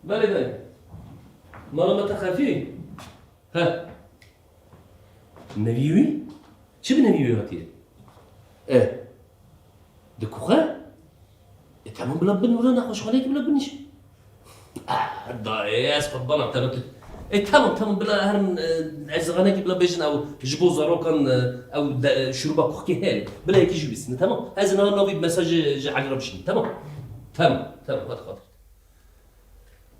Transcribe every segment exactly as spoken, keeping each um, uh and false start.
Belê, belê. Mala me te xefî? He. Nevî wî? Çi bi nevî wî hatiye? E. Di kuxe? E, tamam, bila bin wilo nexweşxaneyekî bila binîş. Ah, dayê, ez qurbana te bikim. E, tamam, tamam, bila herin, e, erzixanekî bila bêjin ew ji bo zarokan, e, ew de, e, şuruba kuxkê heye. Bila yekî jî bîstin, tamam? Ez niha navî mesajê ji Elî re bişînim, tamam? Tamam, tamam, hadi, hadi.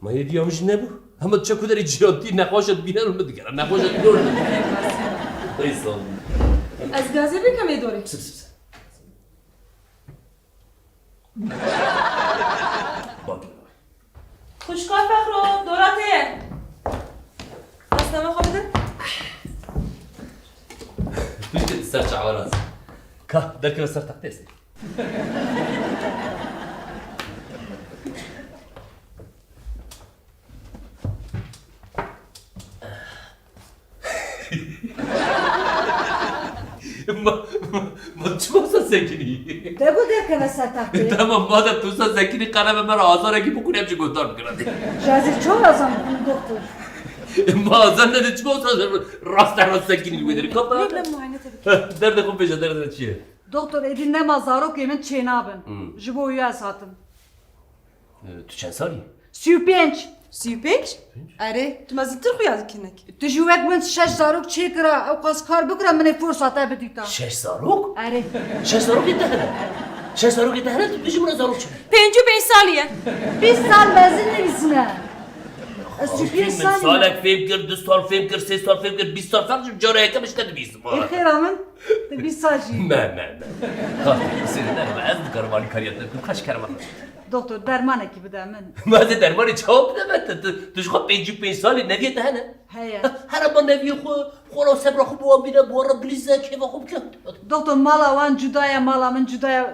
Ma yê diya min jî nebû. Hema çekuderê ciyatî nexweşa dibîne min digere. Nexweşa dibîne min digere. Ey sağ ol. Ez gazê bikim ê dorê. Pis, pis, pis. Bak. Xwişka Fexro, dora te ye. Xwesteme xwe bidin. Tiştê ser çawa rast. Ka, derkeve ser textê. Ma, ma, ma çima wisa sekinî? Te got derkeve ser textê. Tamam, madem tu wisa sekinî, qeleme me re azarekî bikun, em jî guhdar bikin. Ji ez ê çawa azar bikim, doktor? Ma azar nede, çima wisa raste rast sekinî li wê derê? Kapa. Lê bila muayene te bikim. Heh, derdê xwe bêje, derdê çi ye? Doktor, êdî nema zarokê min çênabin. Hmm. Ji bo wî ez hatim. E, tu çend salî? Sî û pênc. Sî û pênc? Erê, tu mezin tir xuya dikî hinek. Tu jî wek min şeş zarok çêkira, ew qas kar bikira, min ê forsa te bidîta. Şeş zarok? Erê. Şeş zarokê te hene? Şeş zarokê te hene, tu bêjî min re zarok çi? Pêncî û pênc salî ye. Bîst sal mezin nivîsine. Ez sî û pênc salî me. Salek fêm kir, du sal fêm kir, sê sal fêm kir, bîst sal ferq ji cara yekem ji te dibîsim. Ê xêra min, tu bîst sal jî. Me, me, me. Xatî, sêrî ne, ez dikarim alîkariya te bikim, kaş kerema. Doktor, dermanekî bide min. Ma ez ê dermanê çawa bide me? Tu, tu, tu ji xwe pêncî û pênc salî, neviyê te hene? Heye. Here ba neviyê xwe, xwe re sebra xwe bi wan bîne, bi wan re bilîze, kêfa xwe bike. Doktor, mala wan cuda ye, mala min cuda ye.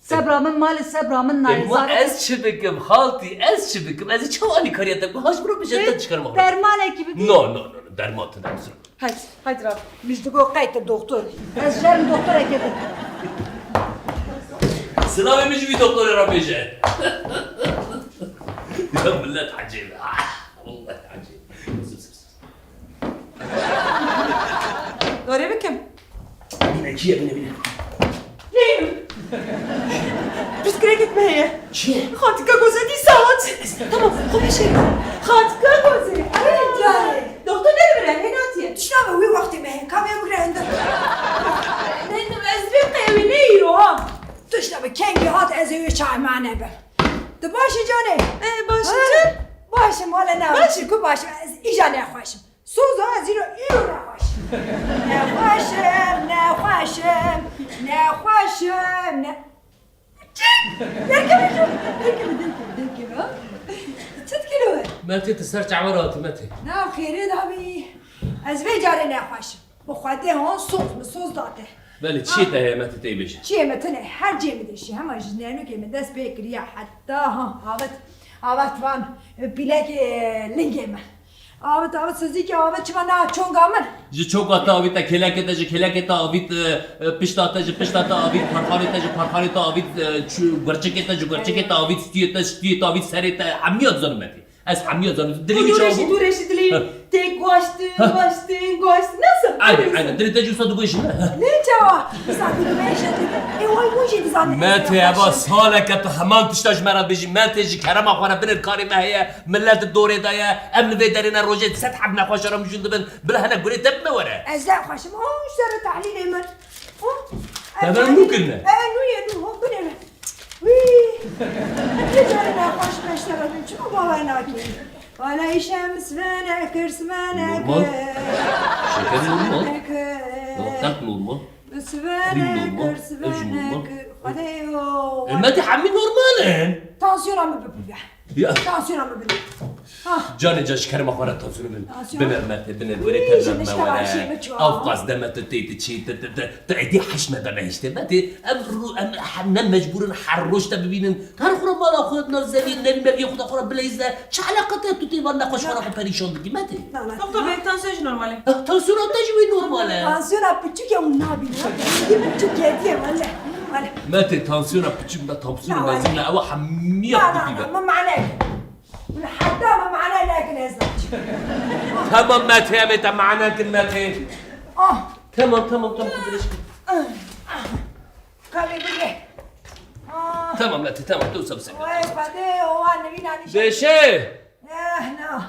Sebra min, malê sebra min nayê. E, ma ez çi bikim, xaltî, ez çi bikim? Ez ê çawa alîkariya te bikim? Haş biro bije te dişkerim axir. Dermanekî bidî. No, no, no, no, derman tu ne. Haydi, haydi Rab. Mijdigo qeyte doktor. Ez jerim doktorekê din. Silavê min ji wî doktorê re bêje. Ya millet ecêb. Ah, vallahi ecêb. Dorê bikim. Bîne, çi ye, bîne, bîne. Neyim? Pirsgirêkek me heye. Çi ye? Xatika Gozê dîsa hat. Tamam, xwe bişêrin. Xatika Gozê. Ey, carê. Doktor ne dibire, hê natiye. Tişta me wî wextê me heye. Ka vê bigre hundir. Ne, ne, ez vê qeyewê ne îro ha. Tişta me kengî hat, ez ê wê çay mane bim. Tu baş î canê? E, baş î. Ha? Çi? Baş im, wele ne. Baş î. Ku baş im, ez îja nexweş im. Soza ez îro îro nexweş im. Nexweş im, nexweş im, nexweş im, ne-, Çi? Derkeve jû. Derkeve, derkeve, derkeve. Çi dikî li we? Metê, tu ser çawa re hatî, Metê? Na xêrê dabî. Ez vê carê nexweş im. Bi Xwedê han soz, min soz date. Belê, çiyê te heye, Metê, tê bêje. Çiyê min tune, her cê min dişî, hema ji nênûkê min dest pê kiriye, heta ha, avêt, avêt van, e, pîlekê, e, lingê min. Avêt, avêt, sozîkê, avêt çima na çonga min. Ji çonga te avît, te kêlekê te, ji kêlekê te avît, e, e, pişta te, ji pişta te avît, parxanê te, ji parxanê te avît, e, çu-, gurçikê te, ji gurçikê te avît, stûyê te, stûyê te avît, serê te, hemiya dizanim, Metê. Ez hemiya zanim. Dilê wî çawa bû? Dûrê jî, dûrê jî dilê wî. Heh. Tê guaştin, guaştin, guaştin. Nasıl? Aynen, aynen. Dilê te jî wisa diguêşin, ne? Heh. Ne çawa? Wisa diguêşin. E, way bû jî dizanî. Metê, eva saleke tu heman tişta ji me re dibêjî. Metê, ji kerema xwe re binêr karê me heye. Millet di dorê de ye. Em li vê derê ne rojê sed heb nexweşa re mijûl dibin. Bila hinek gurê te bi me were. Ez nexweş im. Ha, ji ser tehlîlê min. Ha? Te ber nû kirine? E, nû ye, nû. Ha, binêre. Wî! Vê carê nexweş beşdara min çima bawer nakî? Wala îşem sivene kir, sivene kir. Normal. Şeker normal. Sivene kir. Kalp normal. Sivene kir, sivene kir. Xwedê yo. E, Metê, hemî normal in. Tansiyona min bibibe. Ya. Tansiyona min bine. Ah. Canê can, ji kerema xwe re tansiyona min. Tansiyon. Bine, Metê, bine. Wî, were te ji me were. Ev qas deme tu tê, tu çî, tu, tu, tu, tu êdî heş me be behiştê. Metê, em ru-, em he-, ne mecbûr in her roj te bibînin. Her xwe re mala xwe, nav zeviyê, nevî meviyê xwe de xwe re bileyze. Çi eleqa te, tu tê van nexweş xwe re xwe perîşan dikî, Metê? Na, na. Doktor bey, tansiyon jî normal e. Ah, tansiyona te jî wê normal e. Tansiyona piçûk e û nabîne. Piçûk e diye, wele. Wele. Metê, tansiyona piçûk, me tansiyona mezin e, ewa hemiya dibîne. Na, na, na, min mane. Min heta Tamam Metê, em ê te mane kin Metê. Ah, Tamam, tamam, tamam, dirêj kin. Kavê bigre. Ah, Tamam Metê, tamam, tu sabse. Oy, pade, o an nevî nanî. Deşe! Eh, na.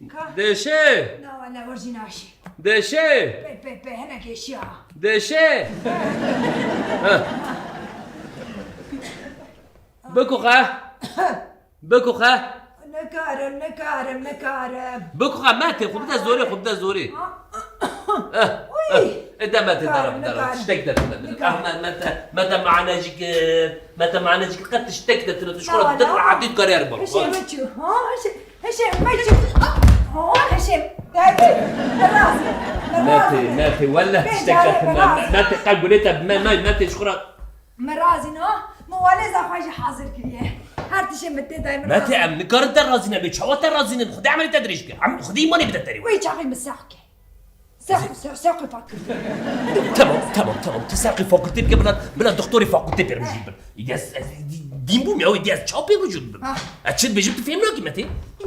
Ka- Deşe! Na, wala, orjî naşî. Deşe! Pe, pe, pe, hinek êşiya. Deşe! Heh. Bikuxe! Bikuxe! Nikarim, nikarim, nikarim. Bikuxe Metê, xwe bide zorê, xwe bide zorê. Ah. Eh, Uy! eh, e de Metê dara, Nikarim, dara. Nikarim. Tiştek de tune. Nikarim. Ah, me, Mete, Mete mane jî kir. Mete mane jî kir. Qet tiştek de tune. Tu ji xwe re Tamam. Din rehetî dikarî erê baro. Hişê me çû. Ha, hişê, hişê me çû. Ah, ha, hişê. Derdî. Razî. Metê, Metê, wele tiştek de tune. Metê, qe gulê te bi me nayê, Metê ji xwe re. Min razî no, min walêza xwe jî hazir kiriye. Her tiştê min tê dayê min Metê, razî. Em nikarin te razî nebê, çawa te razî nebê? Xwedê emelê te dirêj bike. Em Xwedê îmanê bide te rê. Wê çaxê min seq ke. Seq, seq, seqê fakirtê. Tamam, tamam, tamam. Tu seqê fakirtê bike, bila, bila doktorê fakirtê pêr mijûl bin. Îdî ez, ez dîn bûm ya, îdî ez çawa pêr mijûl bim? Ha. Ez çi dibêjim tu fêm nakî Metê?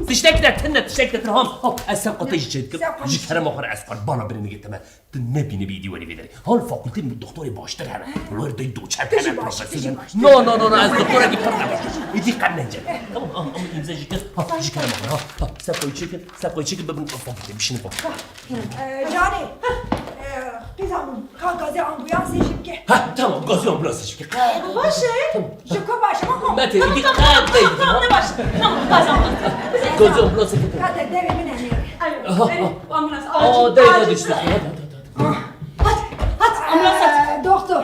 Tiştek de tune, tiştek de tune. Ham, ham, ez seqa te jî çêdikim. Seqa Ji kerema xwe re ez qurbana birinigê te me. Tu nebîne bî dî welî vê derê. Hal fakultê doktorê baştir hene. Lawyer dayî doçent hene, profesor hene. No, no, no, no, ez doktorekî pir ne baş. Îdî qem nence. Tamam, ah, ama îmze jî kir. Ha, ji kerema xwe, ha, ha, seqoyê çêkin, seqoyê çêkin, bibin fakultê, bişînin fakultê. Eh, Canê, eh, qîza min, ka gazê ambulansê jî bike. Ha, tamam, gazê ambulansê jî bike. Baş e? Tamam. Ji ku baş, bak. Metê, îdî qem neydi, ha? Tamam, tamam, tamam, tamam. Gazê ambulansê bike. Ka te devê min hemê. Alo, Aha, alo, aha. Ambulans, Aa, acil, dey, acil. Dey, işte. Hadi, hadi, hadi, hadi. Hadi, hadi. Ambulans, hadi. Ee, doktor.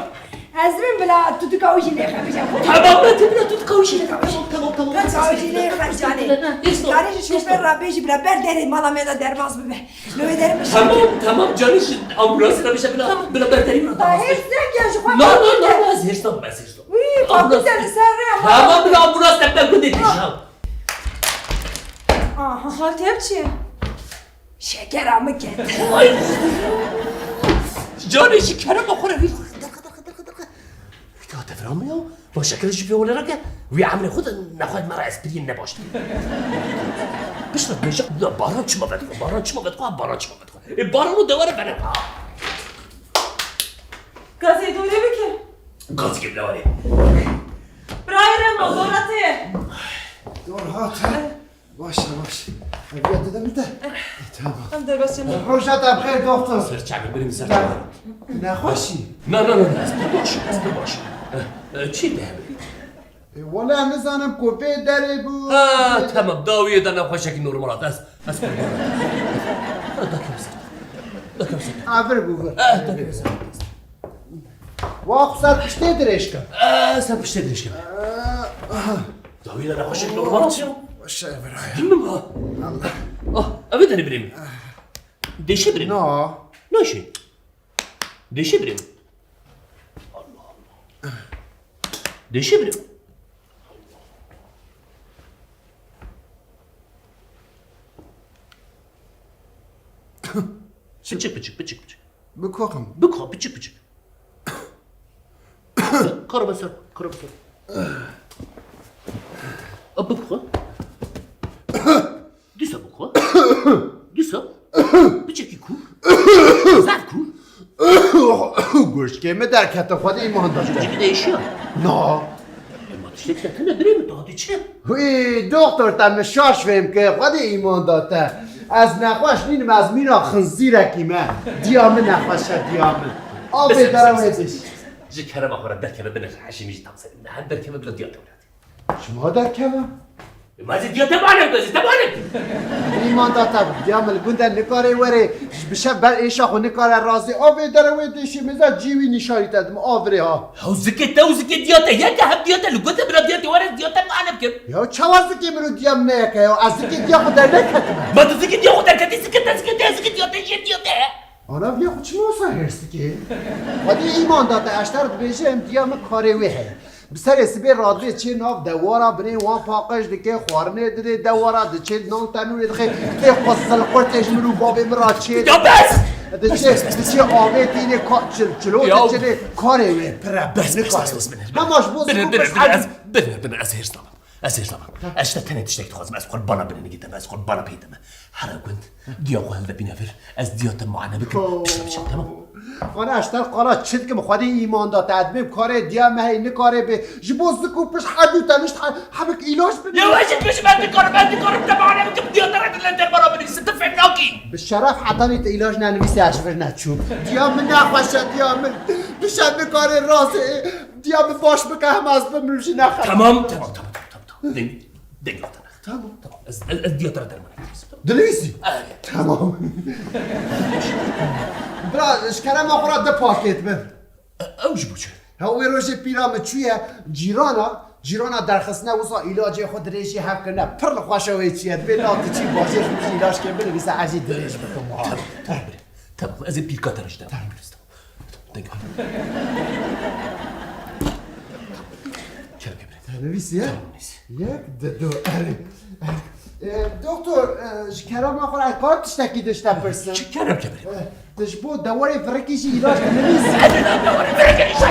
Ez bin bila tutuka wî jî lê xebijam. Tamam, ben de bila tutuka wî jî lê xebijam. Tamam, tamam, tamam. Tutuka wî jî lê xebijam. Tamam, tamam. Karê ji şoför re bêjî bila ber derê mala me de derbas bibe. Lê wê derin bişe. Tamam, tamam, canî ji ambulans re bişe bila, bila ber derê mala derbas bibe. Hêrs neke ji xwe. No, no, no, no, ez hêrs nakim, ez hêrs nakim. Wî, ambulans. Fakir de li ser rê. Tamam, bila ambulans te bila gundê dişa. Aha. Xaltê ev çi ye? Şekera min ket. Ay! Canê ji kerema xwe re vî. Derxe, derxe, derxe, derxe. Ya devra min ya. Ba şekere jî pê wele reke. Wî emrê xwe de nexwe me re espriyên ne baş dike. Piştre dibêje, ya baran çima vedixwe, baran çima vedixwe, baran çima vedixwe. E, baran û dewere vene. Gazê dorê bike. Gazê bile were. Birayê Remo, dora te. Dor hate. Baş e, baş. Ev ya dide mi de? E, tamam. Em derbasî me. Roja te bixêr, doktor. Ser çavê birim, ser çavê. Nexweşî? Na, na, na, na, ez pir baş im, ez pir baş im. E, e, çi te hebe? E, wele nizanim ku vê derê bû. Ha, tamam, dawiyê de nexweşekî normal hat. Ez, ez qurban. Ha, dakim ser. Dakim ser. Ha, vir bû, vir. Ha, dakim ser. Wa xwe ser piştê dirêj ke. Ha, ser piştê dirêj ke. Ha, aha. Dawiyê de nexweşekî normal hat. Baş e, vir aya. Din mi ha? Allah. Ah, ev derê birê min. Dêşe birê min. Na. Naşê. Dêşe birê min. Allah Allah. Dêşe birê min. Piçik, piçik, piçik, piçik. Bikoxim. Biko, piçik, piçik. Karo be ser, karo be ser. A, biko. Dîsa biko. Dîsa. Piçekî ku. Zaf ku. Goşkê min derkete, Xwedê îman da te. Piçekî de êşiya. Na. Ema tiştek te tune birê min, daha dê çi? Wî, doktor, te min şaş fêm kir, Xwedê îman da te. Ez nexweş nînim, ez mîna xinzîrekî me. Diya min nexweş e, diya min. Avê dere wê diş. Ji kerema xwe re derkeve binê heşê min jî tam serî. Hem derkeve bila diya te were. Çima derkeve? Ma ez ê diya te bane bikim, ez ê te bane bikim. Îman da te bû. Diya min li gund e, nikare were. Ji bi şev ber êşa xwe nikare razê. Avê dere wê dêşê mêza cî wî nîşanî te didim. Avirê ha. Ew zikê te û zikê diya te yek e, hem diya te li gund e, bila diya te were, diya te bane bikim. Ya çawa zikê min û diya min ne yek e ya? Ez zikê diya xwe derneketime. Ma tu zikê diya xwe derketî, zikê te, zikê te, zikê diya te, jê diya te. Ana viya xwe çima wisa hêrs dikê? Xwedê îman da te, ez te re dibêjim, diya min karê wê heye. Bi serê sibê radibê çê nav dewara, binê wan paqij dike, xwarinê didê dewara, diçê nan tenûrê dixê, tê xwe zilqurtê ji min û babê min ra çê. Ya bes! Diçê, diçê avê tînê ka-, çil-, çilo Ya diçinê, karê wê pir e, bes, bes, bes, bes, bes, bes. Hema ji bo Binir, binir, binir, ez, binir, binir, ez hêrs nakim. Ez ê zaman. Ez ji te tenê tiştek dixwazim. Ez qurbana binênigî te me. Ez qurbana peyî te me. Here gund. Diya xwe hilde bîne vir. Ez diya te muayene bikim. Piştre biçim, temam? Ana ez te qala çi dikim, Xwedê îman da te, ez dibêm karê diya me hey nikare bê. Ji bo zik û pişt hedû te nişt he-, hebik îlaç bibî. Ya ez jî dibêjim ez nikarim, ez nikarim te muayene bikim. Diya te re dile derbara binivîsim. Tu fêm nakî. Bi şeref hetanî te îlaç nenivîse ez ji vir neçûm. Diya min nexweş e, diya min. Pişt nikare razê. Diya min baş bike, hema ez bimrim jî nexerim. Tamam, tamam, tamam, tamam, tamam. Deng, deng hatana. Tamam. Tamam. Ez, ez, ez diya te re dermanê dinivîsim. Dinivîsî? Evet. Tamam. Bira, ji kerema xwe re du pakêt bin. E, ew ji bo çi? Ha, wê rojê pîra min çûye cîrana, cîrana derxistine wisa îlacê xwe dirêjî hev kirine. Pir li xweşa wê çûye. Dibê la tu çî bajêr ji min jî îlaç kê binivîse ez jî dirêj bikim. Tamam, tamam, birê. Tamam, ez ê pîrka te re ji dermanê dinivîsim. Deng. Kerem, kerem. Te nivîsiye? Tamam, nivîs. Yek, di, du, erê. E, doktor, e, ji kerema xwe re ez karim tiştekî din ji te pirsim? Çi kerem, kerem. E, tu ji bo dewarê virikî jî îlaç dinivîsî? Dewarê virikî jî.